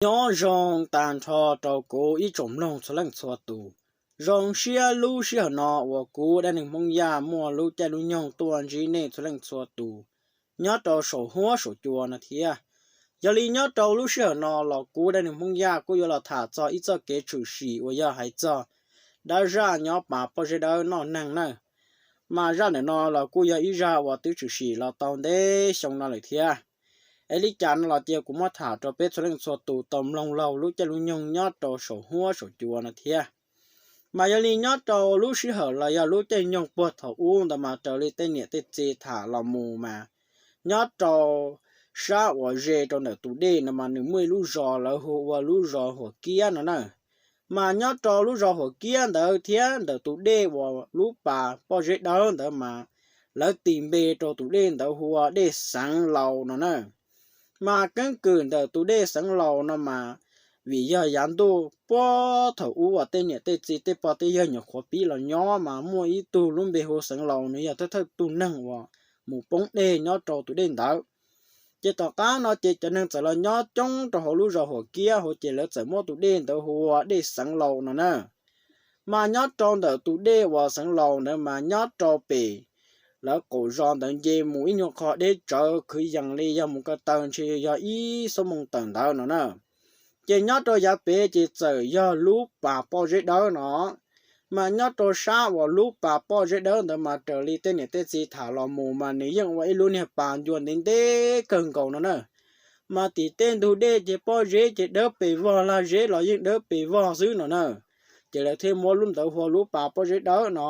Nyob zoo tag nrho rau kuv ib tsoom mloog txhua leej txhua tus. Zoo siab lub sij hawm no uas kuv Dab Neeg Hmoob Yaj muaj lub caij lub nyoog tuaj ntsib nej txhua leej txhua tus nyob rau saum huab saum cua no thiab. Yog li nyob rau lub sij hawm no los kuv Dab Neeg Hmoob Yaj kuj yuav los tham txog ib txoj kev tshwm sim uas yog hais txog dab zaj nyob pas pob zeb dawb noj neeg na. Mas zaj ntawm no los kuj yog ib zaj uas twb tshwm sim los tau ntev xyoo no lawm thiab. Es li cas no los cia kuv muab tham rau peb txhua leej txhua tus tau mloog laug lub caij lub nyoog nyob rau saum huab saum cua no thiab. Mas yog li nyob rau lub sij hawm los yog lub caij nyoog puag thaum ub ntawd mas raws li tej niam tej txiv tham los mus mas nyob rau sab uas ze rau ntawm tus dej no mas nws muaj ib lub zos lawv hu ua lub zos Huam Kiab no na. Mas nyob rau lub zos Huam Kiab ntawd thiab ntawm tus dej uas lub pas pob zeb dawb ntawd mas lawv tis npe rau tus dej ntawd hu ua dej Xeev Laus no na. Mas keeb kwm ntawm tus dej Xeev Laus no mas vim yog yav ntuj puag thaum ub uas tej niam tej txiv tej pog tej yawg nyuam qhuav pib los nyob mas muaj ib tug lub npe hu Xeev Laus, nws yog thawj thawj tug neeg uas mus poob dej nyob rau tus dej ntawd. Ces tom qab no ces cov neeg txawm los nyob coob rau hauv lub zos Huam Kiab hauv ces lawv txawm muab tus dej ntawd hu ua dej Xeev Laus no na. Mas nyob rau ntawm tus dej uas Xeev Laus ntawd mas nyob rau pem lawv qaum zos ntawd nce mus ib nyuag qho deb tsawv kwv yees li yog mus ko taw ntshe yog ib xuab moos tawm ntawd no na. Ces nyob rau yav pem ces txawm yog lub pas pob zeb dawb no. Mas nyob rau sab uas lub pas pob zeb dawb ntawd mas raws li tej niam tej txiv tham los mus mas nws yeej ua ib lub niag pas ncua ntev ntev kawg nkaus no na. Mas tim tej ntug dej ces pob zeb ces dawb pes vog, lag zeb los yeej dawb pes vog xwb no na. Ces lawv thiaj muab lub ntawd hu ua lub pas pob zeb dawb no.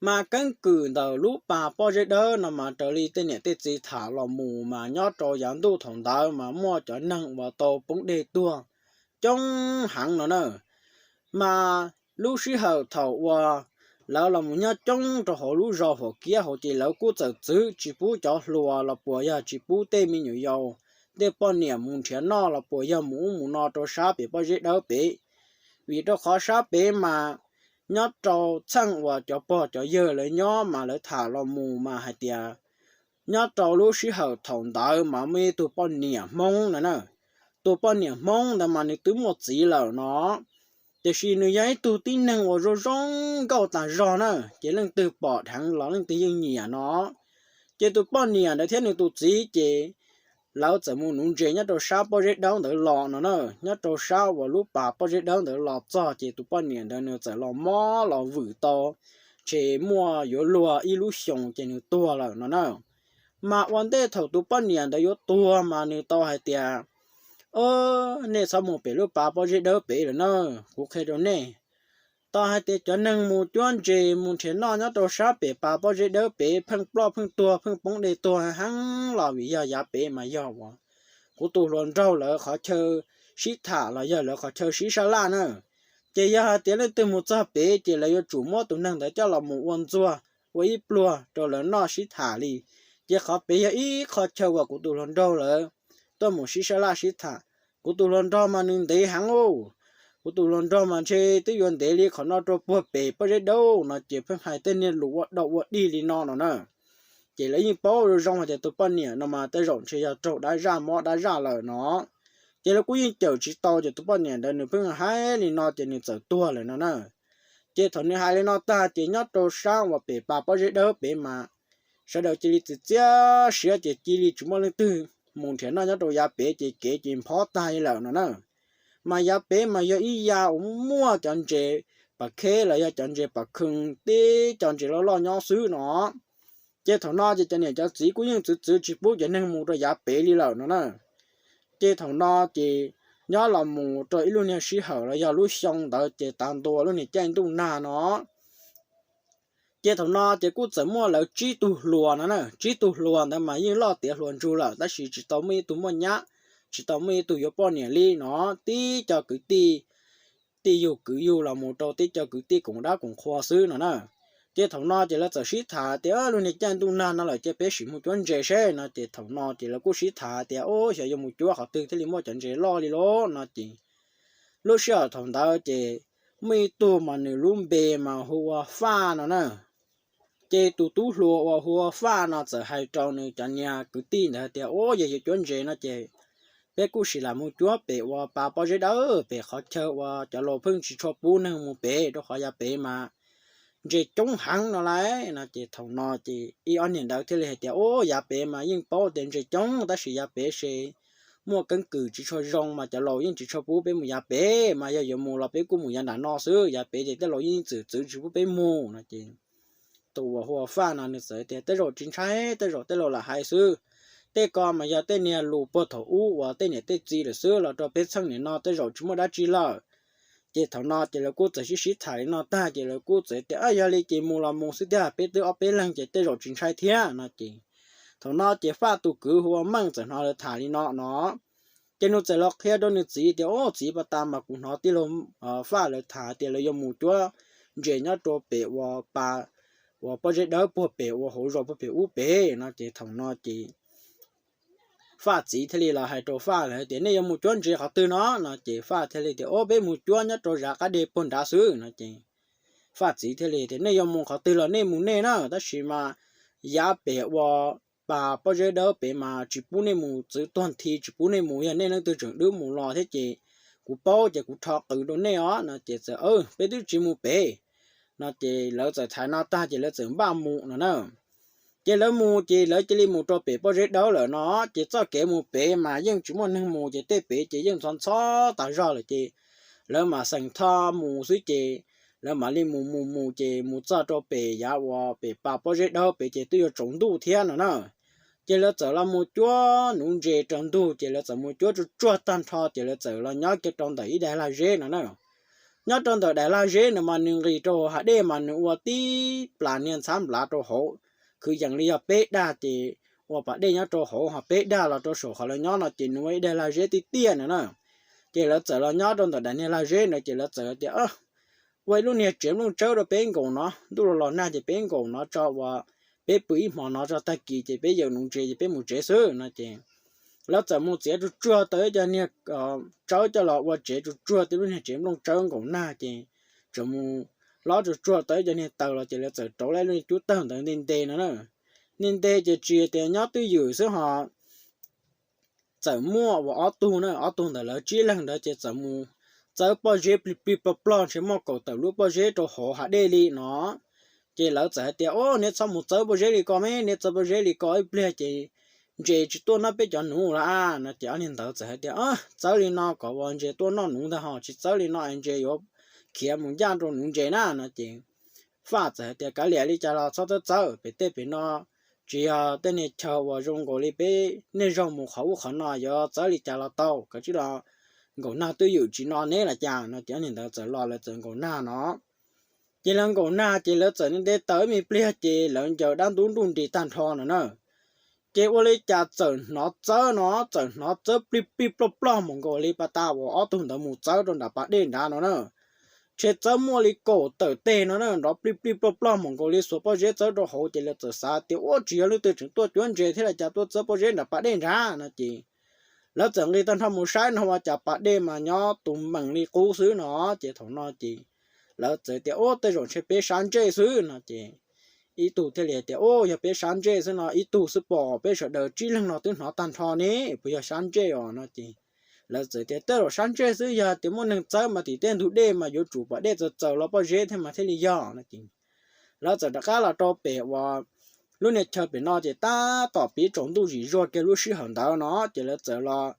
Mas keeb kwm ntawm lub pas pob zeb dawb no mas raws li tej niam tej txiv tham los mus mas nyob rau yav ntuj thaum ntawd mas muaj cov neeg uas tau poob dej tuag coob heev no na. Mas lub sij hawm thaum uas lawv los mus nyob coob rau hauv lub zos Huam Kiab hauv ces lawv kuj txawm txwv tsis pub cov hluas los puas yog tsis pub tej me nyuam yaus, tej poj niam mus nrhiav noj los puas yog mus ub mus no rau sab pem pob zeb dawb pem. Vim rau qhov sab pem mas nyob rau txheej uas cov pog cov yawg lawv nyob mas lawv tham los mus mas hais tias nyob rau lub sij hawm thaum ntawd mas muaj ib tug poj niam Hmoob no na. Tus poj niam Hmoob ntawd mas nws twb muaj txiv lawm no, tiam sis nws yog ib tug tib neeg uas zoo zoo nkauj tas zog na, ces leej twg pom dheev los leej twg yeej nyiam no. Ces tus poj niam ntawd thiab nws tus txiv ces lawv txawm mus nuv ntses nyob rau sab pob zeb dawb ntawd los no na. Nyob rau sab uas lub pas pob zeb dawb ntawd los txog ces tus poj niam ntawd nws txawm los mob los vwm tau, ces muaj yuav luag ib lub xyoos ces nws tuag lawm no na. Mas ua ntej thaum tus poj niam ntawd yuav tuag mas nws tau hais tias, nej txhob mus pem lub pas pob zeb dawb pem lawm na, kuv qhia rau nej. Tau hais tias cov neeg mus cuab ntses mus nrhiav noj nyob rau sab pem pas pob zeb dawb pem pheej ploj pheej tuag pheej poob dej tuag heev los vim yog yav pem mas yog uas kuv tus hluas nraug lawv qhov chaw sib tham los yog lawv qhov chaw sib sab laj na. Ces yog hais tias leej twg mus txog pem ces lawv yuav tsum muab tus neeg ntawd coj los mus ua ntxuag, ua ib pluag rau lawv noj sib tham li. Ces qhov pem yog ib qho chaw uas kuv tus hluas nraug lawv tuaj mus sib sab laj sib tham. Kuv tus hluas nraug mas nws ntev heev ub, kuv tus hluas nraug mas ntshe twb yuav ntev li qhov no rau puag pem pob zeb dawb no ces pheej hais tej niag lus ua dau ua dig li no no na. Ces lawv yeej paub zoo zoo hais tias tus poj niam no mas tej zaum ntshe yog raug dab zaj mob dab zaj lawm no. Ces lawv kuj yeej cawm tsis tau ces tus poj niam ntawd nws pheej hais li no ces nws txawm tuag lawm no na. Ces thaum nws hais li no tag ces nyob rau sab uas pem pas pob zeb dawb pem mas sawv daws cia li txiav txiav siab ces cia li tsis muaj leej twg mus nrhiav noj nyob rau yav pem ces kev ces nphob tag li lawm no na. Mas yav pem mas yog ib yav uas muaj cov ntses pas kheb los yog cov ntses pas khw, tib cov ntses loj loj nyob xwb no. Ces thaum no ces cov niam cov txiv kuj yeej txwv txwv tsis pub cov neeg mus rau yav pem li lawm no na. Ces thaum no ces nyob los mus rau ib lub niag sij hawm los yog lub xyoo ntawd ces tav ntua lub niag caij ntuj nag no. Ces thaum no ces kuj txawm muaj lawv tsib tug hluas no na, tsib tug hluas ntawd mas yeej loj tiav hluas ntsug lawm tab sis tsis tau muaj ib tug muaj nyab, tsis tau muaj ib tug yuav poj niam li no, tib co kwv tij, tij yug kwv yug los mus rau tib co kwv tij koom dab koom qhua xwb no na. Ces thaum no ces lawv txawm sib tham tias lub niag caij ntuj nag no lawm ces peb sim mus cuab ntses seb no ces thaum no ces lawv kuj sib tham tias ub xyov yuav mus cuab qhov twg thiaj li muaj cov ntses loj li lauj no ces lub sij hawm thaum ntawd ces muaj ib tug mas nws lub npe mas hu ua Faj no na. Ces tus tub hluas uas hu ua Faj no txawm hais rau nws cov niag kwv tij ntawd tias ub yog yuav cuab ntses no ces peb kuj sim lam mus cuab pem uas pas pob zeb dawb pem qhov chaw uas cov laus pheej tsis tshua pub neeg mus pem, rau qhov yav pem mas ntses coob heev no lauj. No ces thaum no ces ib ob niag ntawd thiaj li hais tias, Ub, yav pem mas yeej paub tias ntses coob, tab sis yav pem ces muaj keeb kwm tsis tshua zoo mas cov laus yeej tsis tshua pub peb mus yav pem, mas yog yuav mus los peb kuj mus yav nram no xwb, yav pem ces tej laus yeej txwm txwv tsis pub peb mus. No ces tus uas hu ua Faj no nws txawm tias, Tej zaum tsis ntshai, tej zaum tej laus lam hais xwb. Tej ko mas yog tej niag lus puag thaum ub uas tej niam tej txiv lawm xwb, los rau peb txheej niam no tej zaum tsis muaj dab tsi lawm. Ces thaum no ces lawv kuj txawm sib sib tham li no tag ces lawv kuj txawm tias, Yog li ces mus los mus xwb tiag, peb twb ob peb leeg ces tej zaum tsis ntshai thiab. No ces thaum no ces Faj tus kwv hu ua Meej txawm hnov lawv tham li no no ces nws txawm los qhia rau nws txiv tias, Ub, txiv, pas tas mas kuv hnov tij laug Faj lawv tham tias lawv yuav mus cuab ntses nyob rau pem uas pas, uas pob zeb dawb puag pem uas hauv zos puag pem ub pem. No ces thaum no ces Faj txiv thiaj li los hais rau Faj lawv tias, Nej yuav mus cuab ntses qhov twg no? No ces Faj thiaj li tias, Ub, peb mus cuab nyob rau zav qab deg puag nrad xwb. No ces Faj txiv thiaj li tias, Nej yuav mus qhov twg los nej mus nej na, tab sis mas yav pem uas pas pob zeb dawb pem mas tsis pub nej mus txwv tuag nthi, tsis pub nej mus, yog nej leej twg tseem dwb mus los thiab ces kuv paub ces kuv rho qws rau nej os. No ces txawm, Peb twb tsis mus pem. No ces lawv txawm tham no tag ces lawv txawm npaj mus no na. Ces lawv mus ces lawv cia li mus rau pem pob zeb dawb lawm no, ces txoj kev mus pem mas yeej tsis muaj neeg mus ces tej pem ces yeej ntxhov ntxhov tas zog lawm ces lawv mam xeem tho mus xwb ces lawv mam li mus mus mus ces mus txog rau pem yav uas pem pas pob zeb dawb pem ces twb yuav tsaus ntuj thiab no na. Ces lawv txawm los mus cuab nuv ntses rau ntug ces lawv txawm mus cuab tsuag tsuag tag nrho ces lawv txawm los nyob kiag rau ntawm ib daim lag zeb no na. Nyob rau ntawm daim lag zeb no mas nws nqis rau hav dej mas nws ua tib plas niag ntxhab nplav rau hauv, kwv yees li yog peb dag ces ua pas dej nyob rau hauv, ho peb dag los rau saum qhov lawv nyob no ces nws ua ib daim lag zeb tiaj tiaj no na. Ces lawv txawm los nyob rau ntawm daim niag lag zeb no ces lawv txawm tias, Ua ib lub niag tsev nplooj tsawb rau peb nkaum no, ntuj los los nag ces peb nkaum no tso uas peb pw ib hmo no tso, tag kis ces peb yawm nuv ntses ces peb mus tsev xwb. No ces lawv txawm mus txiav tsuag tsuag tau ib co niag tsawb coj los ua tsev tsuag tsuag, tib lub niag tsev nplooj tsawb nkaum nag ces txawm mus hlob tsuag tsuag tau ib co niag taws los ces lawv txawm rauv lub niag cub tawg ntawd nte nte no na. Nte nte ces tsis tias nyob twj ywm xwb ho txawm muaj uas ob tug na, ob tug ntawm lawv tsib leeg ntawd ces txawm mus txawb pob zeb plig plig plog plog ntshe muaj kaum tawm lub pob zeb rau hauv hav dej li no. Ces lawv txawm hais tias, Ub, neb txhob mus txawb pob zeb li ko mas, neb txawb pob zeb li ko ib pliag ces ntses tsis tuaj noj peb cov nuv lawm a. No ces ob niag ntawd txawm hais tias, Txawb li no kom uas ntses tuaj noj nuv ntag, ho tsis txawb li no ntses yuav khiav mus ncaj rau nuv ntses na. No ces Faj txawm hais tias, Kav liam, li cas los txhob txawb txawb, pem tej pem no tsis yog tej niag chaw uas zoo nkaus li peb niaj zaus mus qhov ub qhov no, yuav txawb li cas los tau, kav tsij los, nkaum nag twj ywm tsis no neb los cas. No ces ob niag ntawd txawm los, lawv txawm nkaum nag no. Ces lawv nkaum nag ces lawv txawm nte nte taws ib me pliag ces lawv ncaws dab ntub nruj nris tag nrho no na. Ces ua li cas txawm hnov txawb no, txawm hnov txawb plig plig plog plog mus nkaus li pas tas uas ob tug ntawd mus txawb rau nram pas dej nrad no na. Ntshe txawb muaj li kaum tawm teg no na, nrov plig plig plog plog mus nkaus li xuas pob zeb txawb rau hauv ces lawv txawm xav tias, Ub, tsis yog leej twg tseem tuaj cuab ntses thiab los cas tuaj txawb pob zeb nram pas dej nrad. No ces lawv txawm nqis tag nrho mus saib no ua cas pas dej mas nyob tus mees li qub xwb no. Ces thaum no ces lawv txawm tias, Ub, tej zaum ntshe peb sab ntsej xwb. No ces ib tug thiaj li tias, Ub, yog peb sab ntsej xwb no, ib tug xwb pom, peb sawv daws tsib leeg no twb hnov tag nrho ne, puas yog sab ntsej os? No ces lawv txawm tias, Tej zaum sab ntsej xwb, yog tias muaj neeg txawb mas tim tej ntug dej mas yuav tsum pas dej txawv txawv los pob zeb thiab mas thiaj li yog. No ces lawv txawm rov qab los rau pem uas lub niag chaw pem no ces tab tom pib tsaus ntuj zim zuag kiag lub sij hawm ntawd no ces lawv txawm los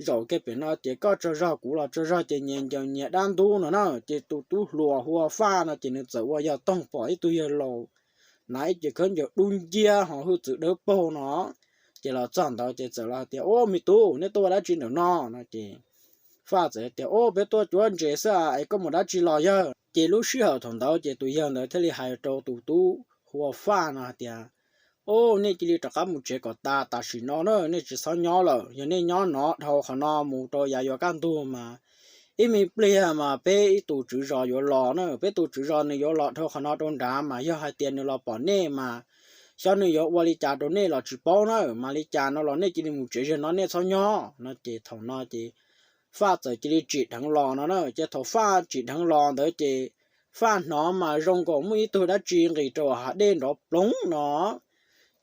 zaum kiag pem no ces koj tsaug zog kuv los tsaug zog ces nyias ncaws nyias dab ntub no na. Ces tus tub hluas hu ua Faj no ces nws txawm ua yog toog pom ib tug yawg laus hnav ib ce khaub ncaws dub nciab ho hwj txwv dawb paug no. Ces los txog ntawd ces txawm los hais tias, Ub, me tub, neb tuaj ua dab tsi ntawm no? No ces Faj txawm tias, Ub, peb tuaj cuab ntses xwb es koj mus dab tsi los yawg? Ces lub sij hawm thaum ntawd ces tus yawg ntawd thiaj li hais rau tus tub hu ua Faj no hais tias, Ub, nej cia li rov qab mus tsev kom tas tam sim no na, nej tsis txhob nyob lawm. Yog nej nyob no dhau qhov no mus rau yav yuav kaj ntug mas ib me pliag mas peb ib tus tswv zos yuav los na, peb tus tswv zos nws yuav los dhau qhov no rau nrad mas yog hais tias nws los pom nej mas xyov nws yuav ua li cas rau nej los tsis paub na, mas li cas no los nej cia li mus tsev zaum no, nej txhob nyob. No ces thaum no ces Faj txawm cia li tsim dheev los no na. Ces thaum Faj tsim dheev los ntawd ces Faj hnov mas zoo nkaus muaj ib tug dab tsi nqis rau hav dej nrov ploog no.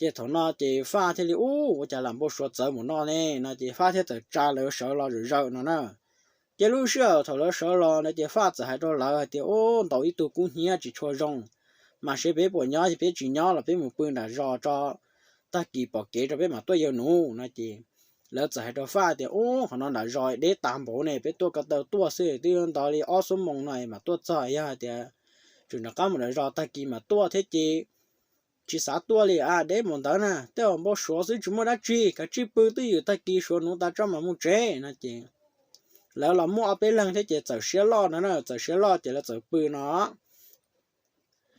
Ces thaum no ces Faj thiaj li, Ub, ua cas lam npau suav txawv mus no ne? No ces Faj thiaj txawm tsa lawv sawv los zawm zawm no na. Ces lub sij hawm thaum lawv sawv los no ces Faj txawm hais rau lawv hais tias, Ub, ntaus ib tug kub hnyiab tsis tshua zoo, mas seb peb puas nyob, peb tsis nyob los peb mus pw nram zos tso, tag kis pom kev rau peb mam tuaj yuav nuv no ces lawv txawm hais rau Faj tias, Ub, qhov no nram zos deb tas npaum ne, peb tuaj ko taw tuaj xwb twb yuav ntov li ob xuab moos no mam tuaj txog, yog hais tias tseem rov qab mus nram zos tag kis mam tuaj thiab ces tsis xav tuaj li a, deb mus ntawd na, tej zaum npau suav xwb tsis muaj dab tsi, kav tsij pw twj ywm tag kis suav nuv tas tso mam mus tsev no ces lawv los muaj ob peb leeg thiab ces txawm siab loj no na, txawm siab loj ces lawv txawm pw no.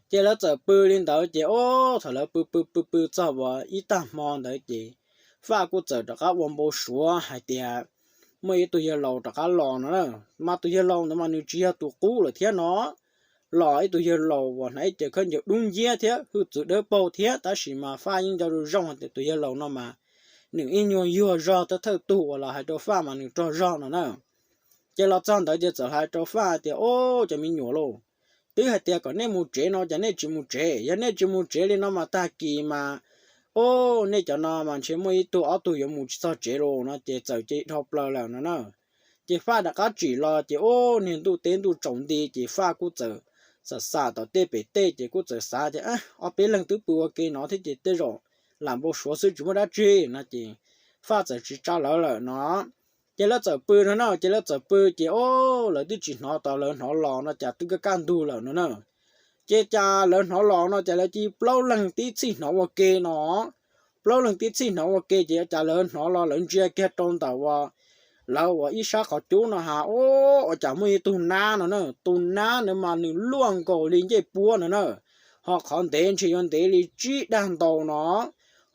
Ces lawv txawm pw li ntawd ces, ub, thaum lawv pw pw pw pw txog uas ib tag hmo ntawd ces Faj kuj txawm rov qab ua npau suav hais tias muaj ib tug yawg laus rov qab los no na. Mas tus yawg laus ntawd mas nws tsis yog tus qub lawm thiab no, los ib tug yawg laus uas hnav ib ce khaub ncaws dub nciab thiab hwj txwv dawb paug thiab, tab sis mas Faj yeej nco zoo zoo hais tias tus yawg laus no mas nws ib nyuag yuag zog thawj thawj tug uas los hais rau Faj mas nws rog zog no na. Ces los txog ntawd ces txawm hais rau Faj tias, Ub, cov me nyuam lauj, twb hais tias kom nej mus tsev no cas nej tsis mus tsev? Yog nej tsis mus tsev li no mas tag kis mas, ub, nej cov no mas ntshe muaj ib tug ob tug yuav mus tsis txog tsev lauj no ces txawm cia li dhau plaws lawm no na. Ces Faj rov qab tsim los ces, ub, niag ntuj teb ntuj tsaus nti ces Faj kuj txawm xam xam tom tej pem tej ces kuj txawm xav tias, Ob peb leeg twb pw ua ke no thiab ces tej zaum lam npau suav xwb tsis muaj dab tsi no ces Faj txawm tsis tsa lawv lawm no. Ces lawv txawm pw no na, ces lawv txawm pw ces, ub, lawv twb tsis hnov tos lawv hnov los no cas twb kaj kaj ntug lawm no na. Ces cas lawv hnov los no cas lawv cia li plaub leeg tib txhij hnov ua ke no. Plaub leeg tib txhij hnov ua ke ces cas lawv hnov los lawv ntsia kiag rau ntawm uas lawv uas ib sab qhov cub no ha, ub, ua cas muaj ib tug nab no na. Tus nab ntawd mas nws luaj nkaus li ncej puab no na, ho qhov ntev ntshe yuav ntev li tsib dag ntau no,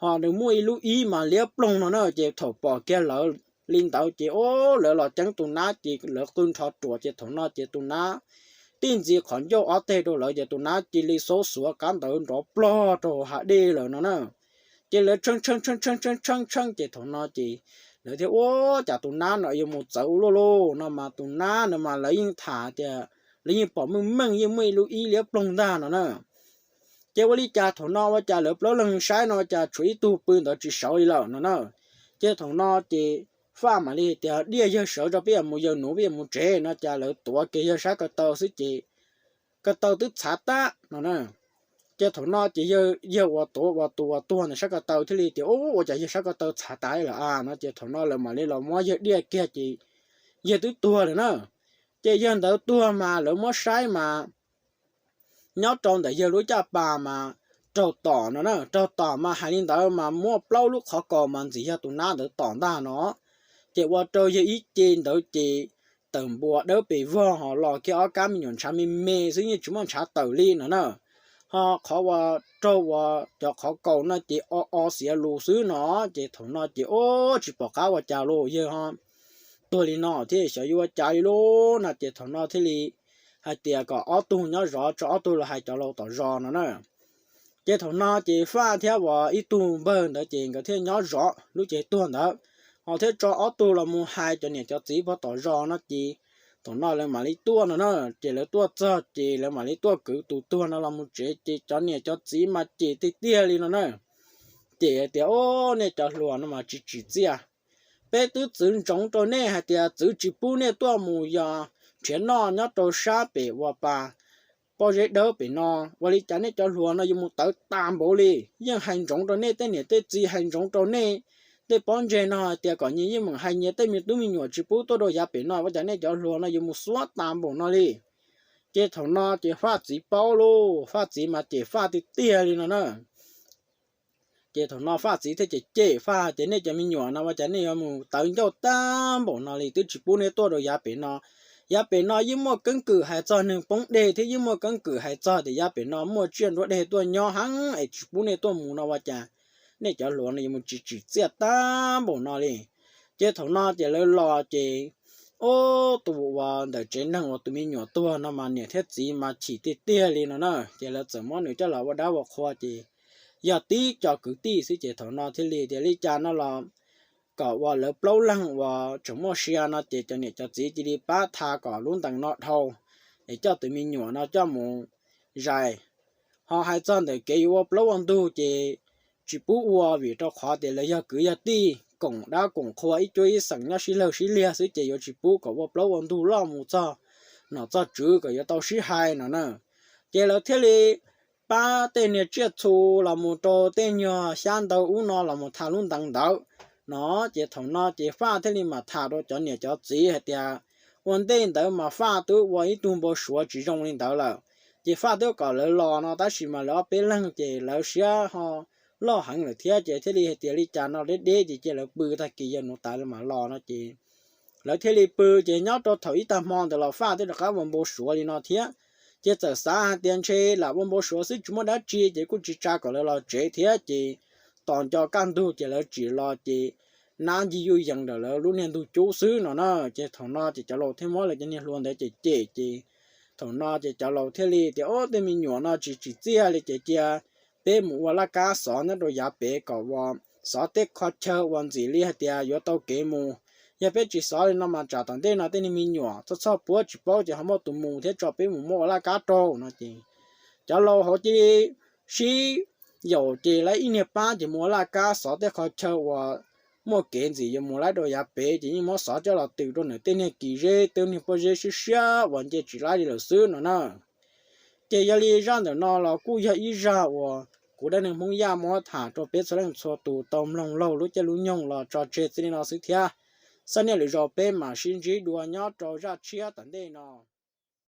ho nws muaj ib lub ib mas liab ploog no na. Ces thaum pom kiag lawv li ntawd ces, ub, lawv los ceeb tus nab ces lawv qw nrho ruam ces thaum no ces tus nab tij ntxiv qhov ncauj ob teg rau lawv ces tus nab cia li xaub xuav kab ntawd nrov plog rau hav dej lawm no na. Ces lawv tshee tshee tshee tshee tshee tshee ces thaum no ces lawv thiaj, ub, cas tus nab no yuav mus txawv ua luaj lauj no mas tus nab no mas lawv yeej tham tias lawv yeej pom meej meej yeej muaj ib lub ib liab ploog ntag no na. Ces ua li cas thaum no ua cas lawv plaub leeg saib no cas tshuav ib tug pw ntawd tsis sawv li lawm no na. Ces thaum no ces Faj mam li tias, Diaj, yawg sawv tso peb yuav mus, yawg nuv peb yuav mus tsev no cas lawv tuav kiag yawg sab ko taw xwb ces ko taw twb txhav tag no na. Ces thaum no ces yawg uas tuav uas tus uas tuag ntawd sab ko taw thiaj li tias, Ub, ua cas yawg sab ko taw txhav tas lawm a no ces thaum no lawv mam li los muab yawg diaj kiag ces yawg twb tuag lawm na. Ces yawg ntawd tuag mas lawv muab saib mas nyob rau ntawm yawg lub caj pas mas raug tom no na, raug tom mas hais li ntawd mas muaj plaub lub qhov kaus mas ntxim yog tus nab ntawd tom ntag no. Ces ua rau yawg ib ce ntawd ces tawm npua dawb pes vog ho los kiag ob kab me nyuam ntshav me me xwb yeej tsis muaj ntshav tawm li no na. Ho qhov uas raug uas cov qhov kaus no ces o o xiav lus xwb no. Ces thaum no ces, ub, tsis pom qab ua cas los yawg ho tuag li no thiab xyov yuav ua cas li lauj no ces thaum no thiaj li hais tias kom ob tug nyob zov tso ob tug los hais cov laus tom zos no na. Ces thaum no ces Faj thiab uas ib tug npawg ntawd ces nkawd thiaj nyob zov lub cev tuag ntawd, ho thiab tso ob tug los mus hais cov niam cov txiv pog tom zos no ces thaum no lawv mam li tuaj no na. Ces lawv tuaj txog ces lawv mam li tuaj kwv tus tuag no los mus tsev ces cov niam cov txiv mas cem tiag tiag li no na. Cem tias, Ub, nej cov hluas no mas tsis tsim txiaj. Peb twb txwv ntsoov rau nej hais tias txwv tsis pub nej tuaj mus yos nrhiav noj nyob rau sab pem uas pas pob zeb dawb pem no, ua li cas nej cov hluas no yuav mus tawv tas npaum li? Yeej hais ntsoov rau nej tej niam tej txiv, hais ntsoov rau nej tej pob ntseg no hais tias kom nyias yeej meem hais nyias tej me tub me nyuam tsis pub tuaj rau yav pem no, ua cas nej cov hluas no yuav mus xuab tas npaum no li? Ces thaum no ces Faj txiv paub lauj, Faj txiv mas cem Faj tiag tiag li no na. Ces thaum no Faj txiv thiaj cem cem Faj tias, Nej cov me nyuam no ua cas nej yuav mus tawv ncauj tag npaum no li, twb tsis pub nej tuaj rau yav pem no. Yav pem no yeej muaj keeb kwm hais txog neeg poob dej thiab yeej muaj keeb kwm hais txog tias yav pem no muaj tsiaj nruab dej tuaj nyob heev es tsis pub nej tuaj mus no ua cas nej cov hluas no yuav mus tsis tsim txiaj tag npaum no li. Ces thaum no ces lawv los ces, ub, tus uas ntawm tsev neeg uas tus me nyuam tuag no mas niam thiab txiv mas chim tiag tiag li no na. Ces lawv txawm muab nws coj los ua dab ua qhua ces yog tib co kwv tij xwb ces thaum no thiaj li tias li cas no los kom uas lawv plaub leeg uas tseem muaj sia no ces cov niam cov txiv cia li pab tha kom lub ntees no dhau es coj tus me nyuam no coj mus zais. Ho hais txog ntawm kev yuav ua plaub ua ntug ces tsis pub ua vim rau qhov tias lawv yog kwv yog tij koom dab koom qhua ib cuab ib xeem nyob sib lawg sib liag xwb ces yuav tsis pub kom ua plaub ua ntug loj mus txog nom txog tswv kom yuav tau sib hais no na. Ces lawv thiaj li pab tej niag tsiaj txhu los mus rau tej nyuag xyab ntawv ub no los mus tham lub ntees ntawd no. Ces thaum no ces Faj thiaj li mam tham rau cov niam cov txiv hais tias ua ntej ntawd mas Faj twb ua ib tug npau suav tsis zoo li ntawd lawm. Ces Faj twb kom lawv los no tab sis mas lawv ob peb leeg ces lawv siab ho loj heev lawm thiab ces thiaj li hais tias li cas no deb deb ces cia lawv pw tag kis yawg nuv tas lawv mam los no ces lawv thiaj li pw. Ces nyob rau thaum ib tag hmo ntawd los Faj twb rov qab ua npau suav li no thiab. Ces txawm xav hais tias ntshe lam ua npau suav xwb tsis muaj dab tsi ces kuj tsis tsa kom lawv los tsev thiab ces tos nco kaj ntug ces lawv tsim los ces nab ncig yuj yees ntawm lawv lub niag ntug cub xwb no na. Ces thaum no ces cov laus thiaj muab lawv cov niag hlua ntawd cem cem ces thaum no ces cov laus thiaj li tias, Ob, tej me nyuam no tsis tsim txiaj li ces cia peb mus ua laj kab xov nyob rau yav pem kom uas xov tej qhov chaw uas ntxim li hais tias yuav tau kev mus. Yog peb tsis xov li no mas tsam tom ntej no tej niag me nyuam txhob txhob puab tsis paub ces ho muaj tus mus thiab tso peb mus muab ua laj kab rau no ces cov laus hauv cia li sib yaum ces lawv ib niag pab ces mus ua laj kab xov tej qhov chaw uas muaj kev ntxim yuav mus laib rau yav pem ces yeej muab xov coj los twm rau ntawm tej niag kis zeb tej niag pob zeb siab siab uas nce tsis laib li lawm xwb no na. Ces yog li zaj ntawm no los kuj yog ib zaj uas kuv Dab Neeg Hmoob Yaj muab tham rau peb txhua leej txhua tus tau mloog laug lub caij lub nyoog los tso tseg txij li no xwb thiab. Xab niaj lwm zaus peb mam sib ntsib dua nyob rau zaj tshiab tom ntej no.